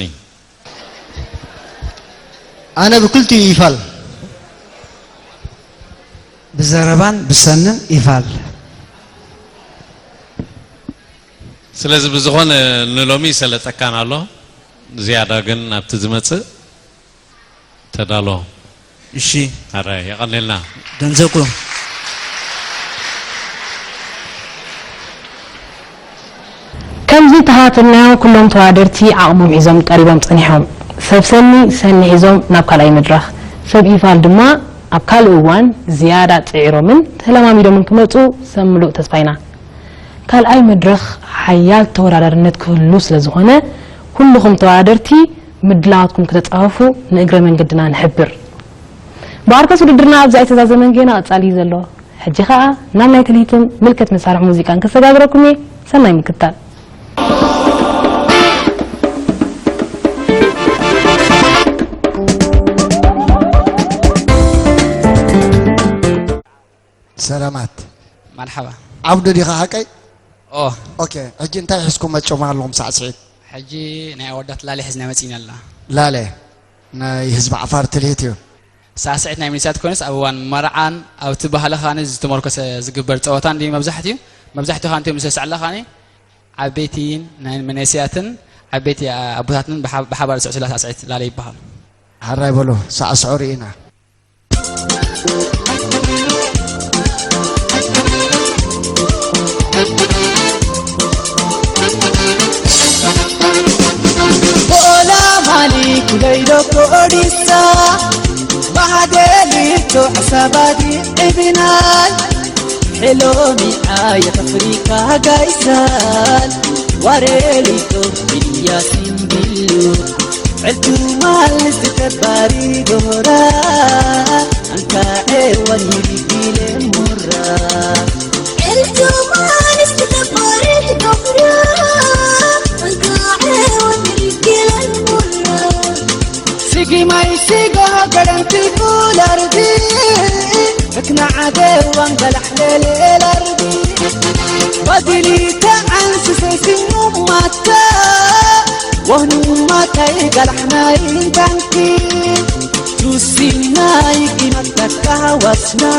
ኣነ ብክልቲኡ ይፋል። ብዘረባን ብሰንን ይፋል። ስለዚ ብዝኾነ ንሎሚ ይሰለጠካን ኣሎ። ዝያዳ ግን ናብቲ ዝመጽእ ተዳሎ። እሺ። ኣረ የቐኔልና። ገንዘብኩ። ከምዚ ተኸታተልናዮ ኩሎም ተወዳደርቲ ዓቕሞም ሒዞም ቀሪቦም ጸኒሖም። ሰብ ሰኒ ሰኒ ሒዞም ናብ ካልኣይ መድረኽ፣ ሰብ ኢፋል ድማ ኣብ ካልእ እዋን ዝያዳ ጽዒሮምን ተለማሚዶምን ክመጹ ሰብ ምሉእ ተስፋ ኢና። ካልኣይ መድረኽ ሓያል ተወዳዳርነት ክህሉ ስለዝኾነ ኩልኹም ተወዳደርቲ ምድላዋትኩም ክተጻፈፉ ንእግረ መንገድና ንሕብር። ብኣርከስ ውድድርና ኣብዛ ኣይተዛዘመን ጌና ቀጻሊ እዩ ዘሎ። ሕጂ ኸኣ ናብ ናይ ትልሂትን ምልክት መሳርሒ ሙዚቃን ክሰጋግረኩም እየ። ሰናይ ምክትታል። ሰላማት መርሓባ ዓብዱ ዲኻ ሓቀይ? ኦ ኦኬ ሕጂ እንታይ ሒዝኩም መጨማ ኣለኹም ሳዕስዒት? ሕጂ ናይ ኣወዳት ላለ ሒዝና መጺና ኣላ። ላለ ናይ ህዝቢ ዓፋር ትልሂት እዩ። ሳዕስዒት ናይ ሚኒስትያት ኮይኑስ ኣብ እዋን መርዓን ኣብቲ ባህሊ ኻኒ ዝተመርኮሰ ዝግበር ጸወታ እንዲ መብዛሕትኡ መብዛሕትኡ ኻንቲ ምስ ሰዕላ ኻኒ ዓበይቲ ናይ መነስያትን ዓበይቲ ኣቦታትን ብሓባር ዝስዕስላ ሳዕስዒት ላለ ይበሃል። ሓራይ በሉ ሳዕስዑ ርኢና። Bola mali kulaido kodisa. Mahadeli to asabadi ibinai. Helomi ayat Afrika gaisan. Wareli to biya simbilu. Aljumal istitabari dora. Anka ewan yibile mura. Aljumal istitabari dora. Anka ewan yibile mura. Sigi mai sigo garanti kulardi. Akna adewan galahlele lardi. Badili ta'an sisesinu mata. Wahnu matai galahnai banki. Tusinai kimat kahawasna.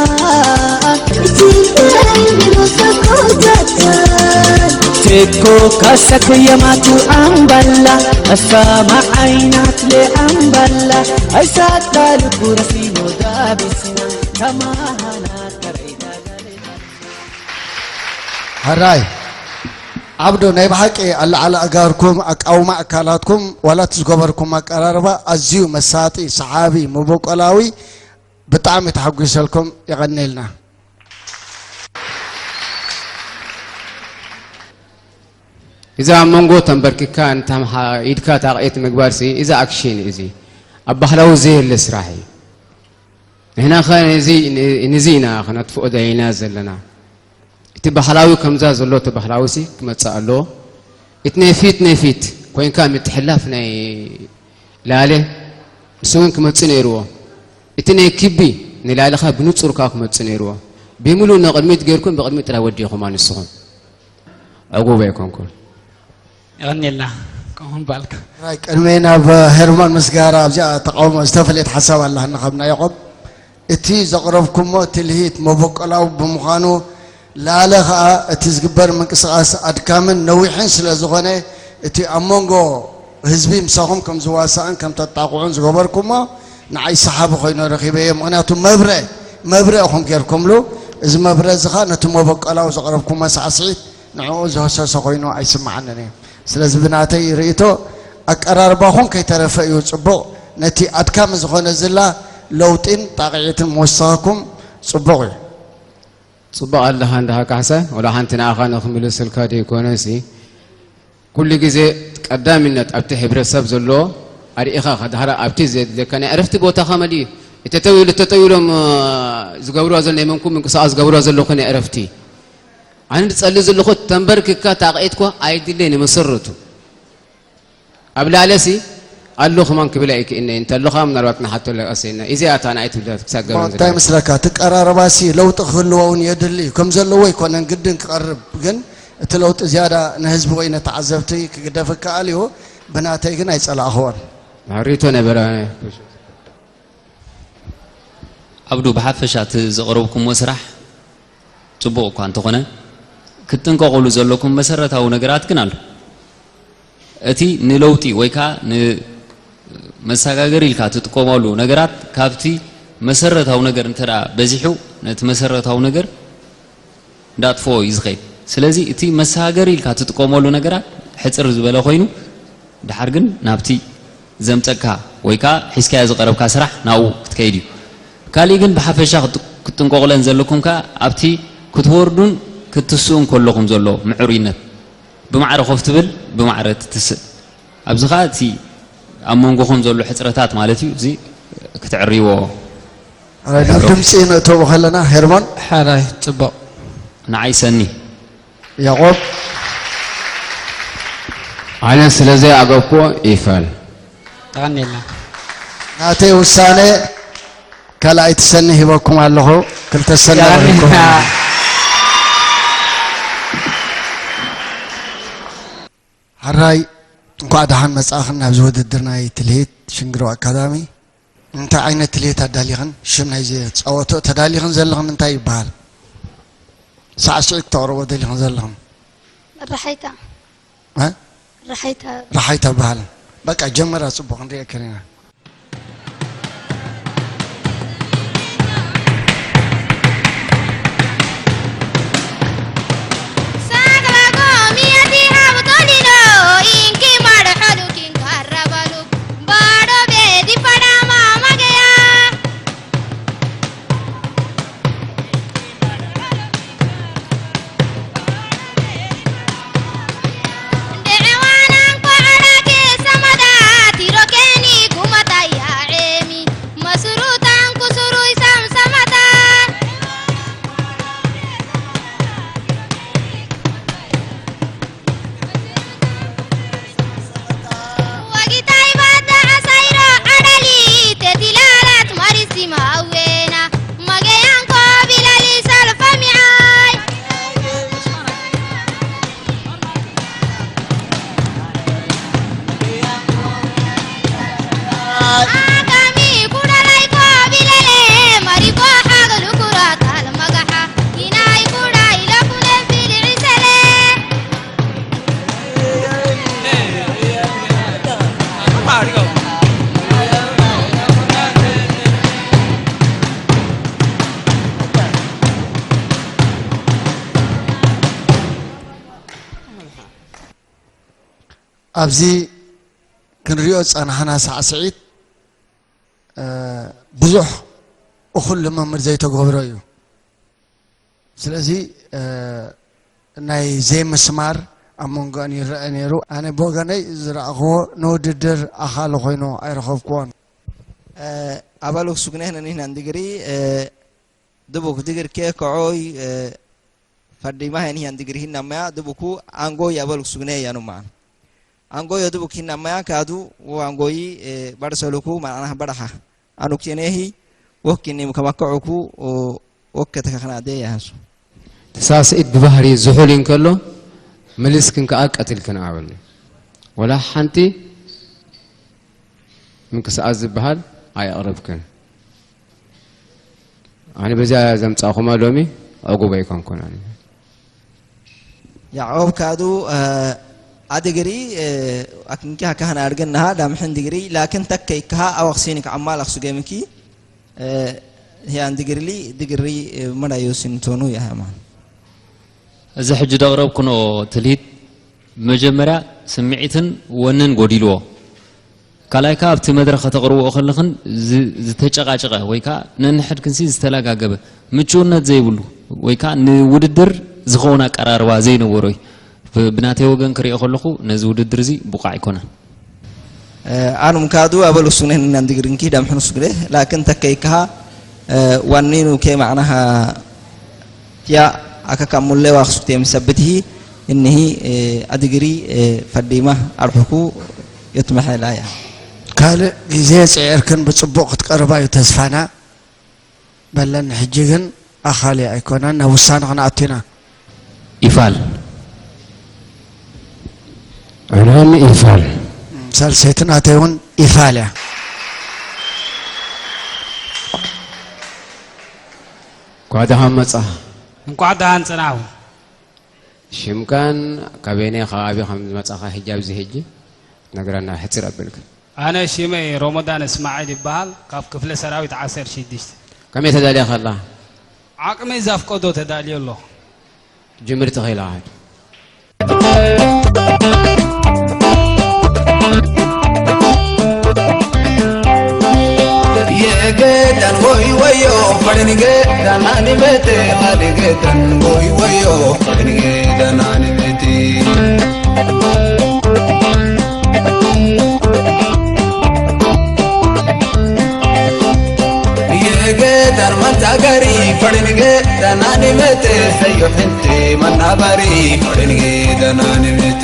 Teko kasak yamatu amballa. Asama ainat le amballa. Aisat kalu kurasino dabisna. Kamahana karaida. ሕራይ ዓብዶ ናይ ብሓቂ ኣለዓሊ ኣጋርኩም ኣቃውማ ኣካላትኩም ዋላ እቲ ዝገበርኩም ኣቀራርባ ኣዝዩ መሳጢ ሰሓቢ መበቆላዊ ብጣዕሚ ተሓጒሰልኩም የቐንየልና። እዛ ኣብ መንጎ ተንበርኪካ እንተ ኢድካ ታቕዒት ምግባር ሲ እዛ ኣክሽን እዚ ኣብ ባህላዊ ዘየለ ስራሕ እዩ። ንሕና ኸ ነዚ ነዚ ኢና ክነጥፍኦ ደሊና ዘለና። እቲ ባህላዊ ከምዛ ዘሎ እቲ ባህላዊ ሲ ክመጽእ ኣለዎ። እቲ ናይ ፊት ናይ ፊት ኮይንካ ምትሕላፍ ናይ ላለ ንሱ እውን ክመጽእ ነይርዎ። እቲ ናይ ክቢ ንላዕሊ ኸ ብንጹር ከኣ ክመጽእ ነይርዎ። ብምሉእ ንቕድሚት ጌርኩም ብቕድሚት ጥራይ ወዲኹማ ንስኹም። ዕጉብ ኣይኮንኩን። የቐንየልና ከምኡ ምባልካ። ሕራይ ቅድመይ ናብ ሄርሞን ምስጋራ ኣብዚኣ ተቃውሞ ዝተፈለየት ሓሳብ ኣላትና ካብ ናይ ያቆብ እቲ ዘቕረብኩሞ ትልሂት መበቆላዊ ብምዃኑ ላለ ኸኣ እቲ ዝግበር ምንቅስቓስ ኣድካምን ነዊሕን ስለ ዝኾነ፣ እቲ ኣብ መንጎ ህዝቢ ምሳኹም ከም ዝዋሳእን ከም ተጣቕዑን ዝገበርኩሞ ንዓይ ሰሓቢ ኮይኑ ረኺበዮ። ምኽንያቱ መብረ፣ መብረ ኢኹም ጌርኩምሉ። እዚ መብረ እዚ ኸኣ ነቲ መበቆላዊ ዘቕረብኩሞ ሳዕስዒት ንዕኡ ዝህሰሶ ኮይኑ ኣይስምዓንን እዩ። ስለዚ ብናተይ ርእይቶ ኣቀራርባኹም ከይተረፈ እዩ ጽቡቕ። ነቲ ኣድካሚ ዝኾነ ዝላ ለውጢን ጣቕዒትን ምውሳኽኩም ጽቡቕ እዩ። ጽቡቕ ኣለኻ እንድኻ ካሕሳይ፣ ወላ ሓንቲ ንኣኻ ንኽምልሰልካ ደይኮነሲ፣ ኩሉ ግዜ ቀዳሚነት ኣብቲ ሕብረተሰብ ዘሎ ኣርኢኻ ከድሃራ ኣብቲ ዘድልየካ ናይ ዕረፍቲ ቦታኻ መሊ እዩ። እተተው ኢሉ፣ እተተው ኢሎም፣ እ፣ ዝገብርዋ ዘሎ ናይ መንኩም ምንቅስቓስ ዝገብርዋ ዘለኹ ናይ ዕረፍቲ። ኣነ ዝጸሊ ዘለኹ ተንበርኪካ ታቕዒትኳ ኣይድለይን መሰረቱ። ኣብ ላለሲ ኣሎ ከማን ክብል ኣይክእልን'የ። እንተለኻ ምናልባት ንሓቶ ለቀሰና። እዚኣ እታ ንኣይ ትብላ ክሳብ ገበን እንታይ ዘለካ። ምስለካ? እቲ ቀራረባሲ ለውጢ ክህልዎ እውን የድሊ እዩ። ከም ዘለዎ ኣይኮነን ግድን ክቐርብ፣ ግን እቲ ለውጢ ዝያዳ ንህዝቢ ወይ ነተዓዘብቲ ክግደፍ ይከኣል እዩ። ብናተይ ግን ኣይጸላእኽዎን። ርኢቶ ነበረ። ዓብዱ፣ ብሓፈሻ እቲ ዘቕረብኩምዎ ስራሕ ጽቡቕ እኳ እንተኾነ፣ ክትጥንቀቑሉ ዘለኩም መሰረታዊ ነገራት ግን ኣሎ። እቲ ንለውጢ ወይ ከኣ ንመሰጋገሪ ኢልካ ትጥቀመሉ ነገራት ካብቲ መሰረታዊ ነገር እንተ ደኣ በዚሑ፣ ነቲ መሰረታዊ ነገር እንዳጥፍኦ እዩ ዝኸይድ። ስለዚ እቲ መሰጋገሪ ኢልካ ትጥቀመሉ ነገራት ሕጽር ዝበለ ኮይኑ፣ ድሓር ግን ናብቲ ዘምጸካ ወይ ከኣ ሒዝካዮ ዝቐረብካ ስራሕ ናብኡ ክትከይድ እዩ። ካሊእ ግን ብሓፈሻ ክት-፣ ክትጥንቀቑለን ዘለኩም ከኣ ኣብቲ ክትወርዱን ክትትስኡን ከለኹም ዘሎ ምዕሩይነት፣ ብማዕረ ኮፍ ትብል፣ ብማዕረ ትትስእ። ኣብዚ ከኣ እቲ ኣብ መንጎኹም ዘሎ ሕጽረታት ማለት እዩ፣ እዚ ክትዕርይዎ። ሕራይ፣ ናብ ድምጺ ነእተዎ ከለና ሄርሞን። ሕራይ፣ ጽቡቕ። ንዓይ ሰኒ። ያቆብ። ኣነ ስለ ዘይኣገብኩዎ ይፈል። ተቐኒልና። ናተይ ውሳነ ካልኣይቲ ሰኒ ሂበኩም ኣለኹ። ክልተ ሰኒ ተቐኒልና። ሂበኩም። ሕራይ፣ እንኳዕ ደሓን መጻእኽን ናብዚ ውድድር ናይ ትልሂት ሽንግሮ ኣካዳሚ። እንታይ ዓይነት ትልሂት ኣዳሊኽን ሽም ናይ ዝጻወቶ ተዳሊኽን ዘለኽን እንታይ ይበሃል? ሳዕስዒት ክተቕርቦ ደሊኽን ዘለኽን? ራሓይታ እ? ራሓይታ ራሓይታ በሃል። በቃ ጀመራ፣ ጽቡቕ ክንሪኤክን ኢና። ኣብዚ ክንሪኦ ዝጸናሕና ሳዕስዒት፣ እ፣ ብዙሕ እኹል ልምምድ ዘይተገብሮ እዩ። ስለዚ፣ እ፣ ናይ ዘይምስማር ኣብ መንጎኣን ይረአ ነይሩ። ኣነ ብወገነይ ዝረኣኽዎ ንውድድር ኣኻሊ ኮይኑ ኣይረኸብክዎን። Abaluk sugnehna nihnan digri, eh, dubuk digir ke ko'oi, eh, faddi mahe nihnan digri hinna maya dubuku angoi abaluk sugne yanu ma'an. Angoi dubuk hinna maya kadu wo angoi, eh, barsaluku ma'ana baraha. Anu kenehi, wo kinni mukamako'uku, o, wo ketakakana de yahasu. ተሳስዒት ብባህሪ ዝሑል እንከሎ፣ መሊስክን ከኣ ቀቲልክን ኣበኒ። ወላ ሓንቲ ምንቅስቓስ ዝበሃል ኣየቕረብክን። ኣነ በዚኣ ዘምጻእኹማ ሎሚ ዕጉብ ኣይኮንኩን ኣነ። ያዕቆብ ካዱ፣ እ፣ ኣድግሪ፣ እ፣ ኣክንኪ ሃካህን ኣድግን ነሃ ዳምሕን ድግሪ፣ ላክን ተከይ ከሃ ኣወኽሲኒ ከዓማል ኣኽሱ ገምኪ፣ እ፣ ህያን ድግርሊ፣ ድግሪ፣ እ፣ መዳዩ ሲንቶኑ ያሃማን። እዚ ሕጂ ደቕረብኩኖ ትልሂት ብመጀመርያ ስምዒትን ወንን ጎዲልዎ። ካልኣይ ከኣ ኣብቲ መድረኽ ከተቕርብኦ ከለኽን ዝ-፣ ዝተጨቃጨቐ ወይ ከኣ ነንሕድክንሲ ዝተለጋገበ ምቹውነት ዘይብሉ ወይ ከኣ ንውድድር ዝኸውን ኣቀራርባ ዘይነበሮ እዩ። ብ-፣ ብናተይ ወገን ክሪኦ ከለኹ ነዚ ውድድር እዚ ብቑዕ ኣይኮነን። ኣኑም ካዱ ኣበል ሱግነ ንናን ድግርንኪ ዳም ሕኑ ሱግነ ላክን ተከይ ከሃ ዋኒኑ ከ ማዕናሃ ያ ኣከካ ሙሌ ዋክሱክቴ ምሰብትሂ እኒሂ ኣድግሪ ፈዲማ ኣርሑኩ የትመሐላ እያ። ካልእ ግዜ ጽዒርክን ብጽቡቕ ክትቀርባ እዩ ተስፋና። በለን ሕጂ ግን ኣኻሊ ኣይኮነን፣ ናብ ውሳነ ክንኣቱ ኢና። ኢፋል። ኣነን ኢፋል። ሳልሰይቲ ናተይ እውን ኢፋል እያ። እንኳዕ ደሓን መጻ። እንኳዕ ደሓን ጽናሑ። ሽምካን ካበየናይ ከባቢ ከም ዝመጻኻ ሕጂ ኣብዚ ሕጂ ነግረና ሕጽር ኣበልካ። ኣነ ሽመይ ሮሞዳን እስማዒል ይበሃል፣ ካብ ክፍለ ሰራዊት ዓሰርተ ሽዱሽተ። ከመይ ተዳልያ ከላ? ዓቕመይ ዘፍቀዶ ተዳልዮ ኣለኹ። ጅምር ተኺላ ዓድ። የገዳን ወይ ወዮ ፈደን ገዳን ኣንበቴ ኣደ ገዳን ወይ ወዮ ፈደን ገዳን ኣንበቴ። የገዳን መንታገሪ ፈደን ገዳን ኣንበቴ ሰዮ ሕንቲ መናበሪ ፈደን ገዳን ኣንበቴ።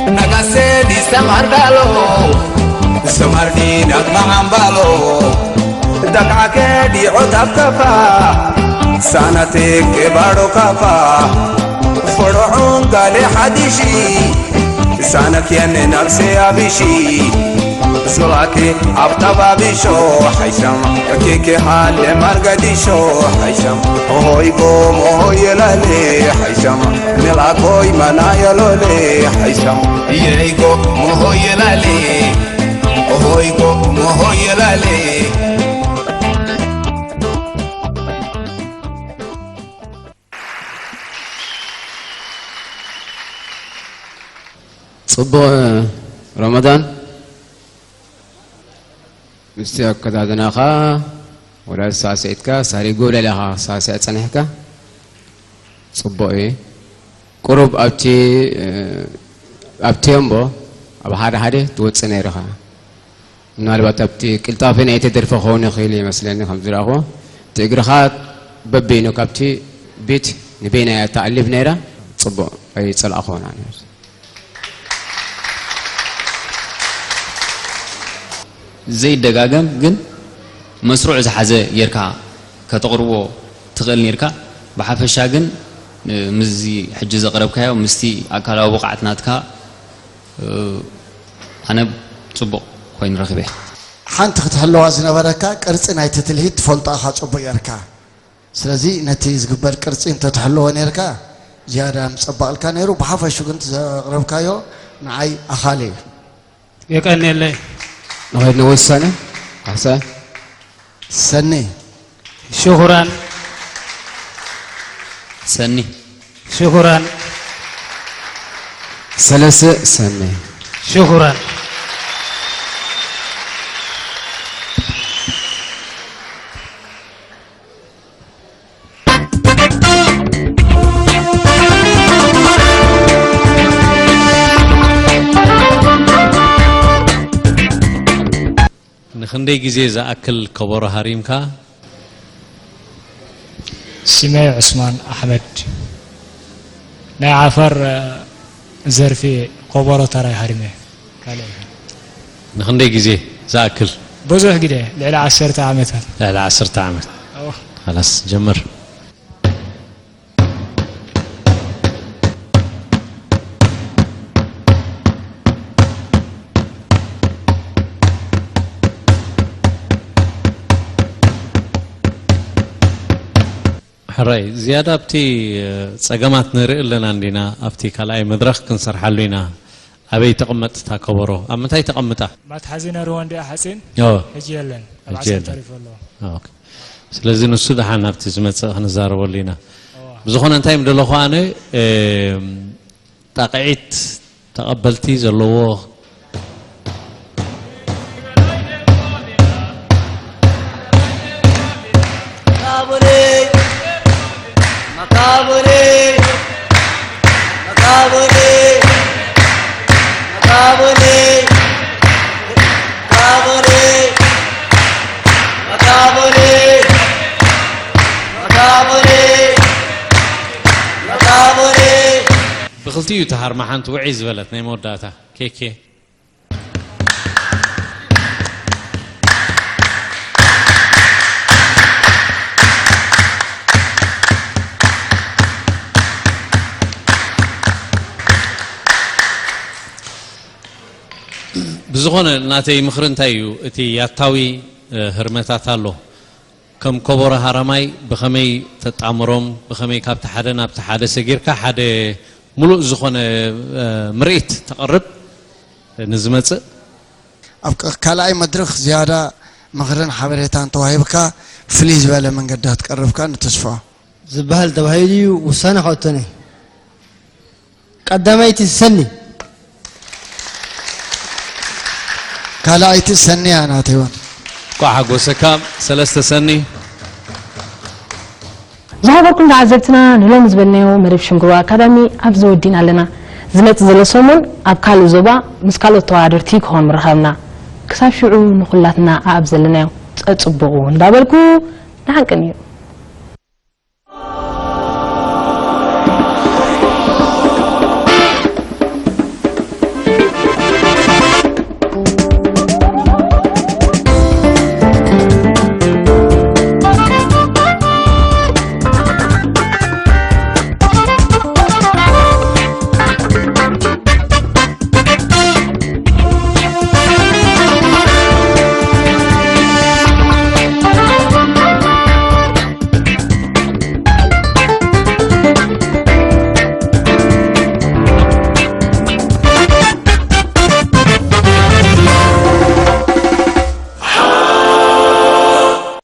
Nagase di samardalo, samardi nagmaambalo. Dagake di otap kapa, sanate ke baro kapa. Forohon gale hadishi, sanak yane nagse abishi. Zolate aptaba bisho haisham, keke hale margadisho haisham. Hoi go mohoyelale haisham. Nilakoi manayalole haisham. Yeigo mohoyelale. Ohoigo mohoyelale. ጽቡቕ ረመዳን። ምስቲ ኣከዳድናኻ ወላ ሳስዒትካ ሳሪ ጎብለል ኢኻ ሳስዕ ጸኒሕካ። ጽቡቕ እዩ። ቁሩብ ኣብቲ፣ እ፣ ኣብ ቴምቦ ኣብ ሓደ ሓደ ትወጽእ ነይርኻ። ምናልባት ኣብቲ ቅልጣፌ ናይቲ ደርፊ ክኸውን ይኽእል ይመስለኒ ከም ዝረኣኹ። እቲ እግርኻ በበይኑ ካብቲ ቢት ንበይና እያ ተኣልፍ ነይራ። ጽቡቕ ኣይጸላእኹን ኣነ። ዘይደጋገም ግን መስሩዕ ዝሓዘ ጌርካ ከተቕርቦ ትኽእል ኔርካ። ብሓፈሻ ግን፣ እ፣ ምስዚ ሕጂ ዘቕረብካዮ ምስቲ ኣካላዊ ብቕዓት ናትካ፣ እ፣ ኣነ ጽቡቕ ኮይኑ ረኺበ። ሓንቲ ክትሕለዋ ዝነበረካ ቅርጺ ናይቲ ትልሂት ትፈልጦ ኢኻ ጽቡቕ ጌርካ። ስለዚ ነቲ ዝግበር ቅርጺ እንተትሕልዎ ኔርካ ዝያዳ ምጸበቕልካ ነይሩ። ብሓፈሹ ግን ዘቕረብካዮ ንዓይ ኣኻሊ እዩ። የቀንየለይ። ንኸይድ ንወሳነ ካሕሳ። ሰኒ። ሽኹራን። ሰኒ። ሽኹራን። ሰለሰ ሰኒ። ሽኹራን። ንኽንደይ ግዜ ዝኣክል ከበሮ ሃሪምካ? ስመይ ዑስማን ኣሕመድ። ናይ ዓፋር፣ እ፣ ዘርፊ ከበሮ ተራይ ሃሪመ። ካልእ ንኽንደይ ግዜ ዝኣክል? ብዙሕ ግዜ፣ ልዕሊ ዓሰርተ ዓመታት። ልዕሊ ዓሰርተ ዓመት። ኣዎ። ኸላስ፣ ጀምር። ሕራይ ዝያዳ ኣብቲ ጸገማት ንርኢ ኣለና እንዲና ኣብቲ ካልኣይ መድረኽ ክንሰርሓሉ ኢና። ኣበይ ተቐመጥ እታ ከበሮ ኣብ ምንታይ ተቐምጣ? ማትሓዚ ነርዎ እንዲኣ ሓፂን ሕጂ የለን ኣብ ዓሰብ ተሪፉ ኣሎ። ስለዚ ንሱ ደሓን ኣብቲ ዝመፅእ ክንዛረበሉ ኢና። ብዝኾነ እንታይ ምደለኹ ኣነ ጣቕዒት ተቐበልቲ ዘለዎ ብክልቲኡ ተሃርማ ሓንቲ ውዕይ ዝበለት ናይ መወዳእታ ኬኬ። ብዝኾነ ናተይ ምኽሪ እንታይ እዩ እቲ ያታዊ ህርመታት ኣሎ ከም ኮቦሮ ሃራማይ ብኸመይ ተጣምሮም ብኸመይ ካብቲ ሓደ ናብቲ ሓደ ሰጊርካ ሓደ ሙሉእ ዝኾነ ምርኢት ተቕርብ ንዝመፅእ ኣብ ካልኣይ መድረኽ ዝያዳ ምኽርን ሓበሬታን ተዋሂብካ ፍልይ ዝበለ መንገዲ ክትቀርብካ ንተስፋ ዝበሃል ተባሂሉ እዩ ውሳነ ከእቶነ ቀዳማይቲ ሰኒ ካልኣይቲ ሰኒ እያ ናተይ እውን እንኳዕ ሓጎሰካ ሰለስተ ሰኒ ዝኸበርኩም ተዓዘብትና ንሎሚ ዝበልናዮ መደብ ሽንግሩ ኣካዳሚ ኣብዚ ወዲእና ኣለና። ዝመጽእ ዘሎ ሰሙን ኣብ ካልእ ዞባ ምስ ካልኦት ተወዳደርቲ ክኾን ምርኻብና። ክሳብ ሽዑ ንኹላትና ኣኣብ ዘለናዮ ጸጽቡቑ እንዳበልኩ ንሓንቅን እዩ።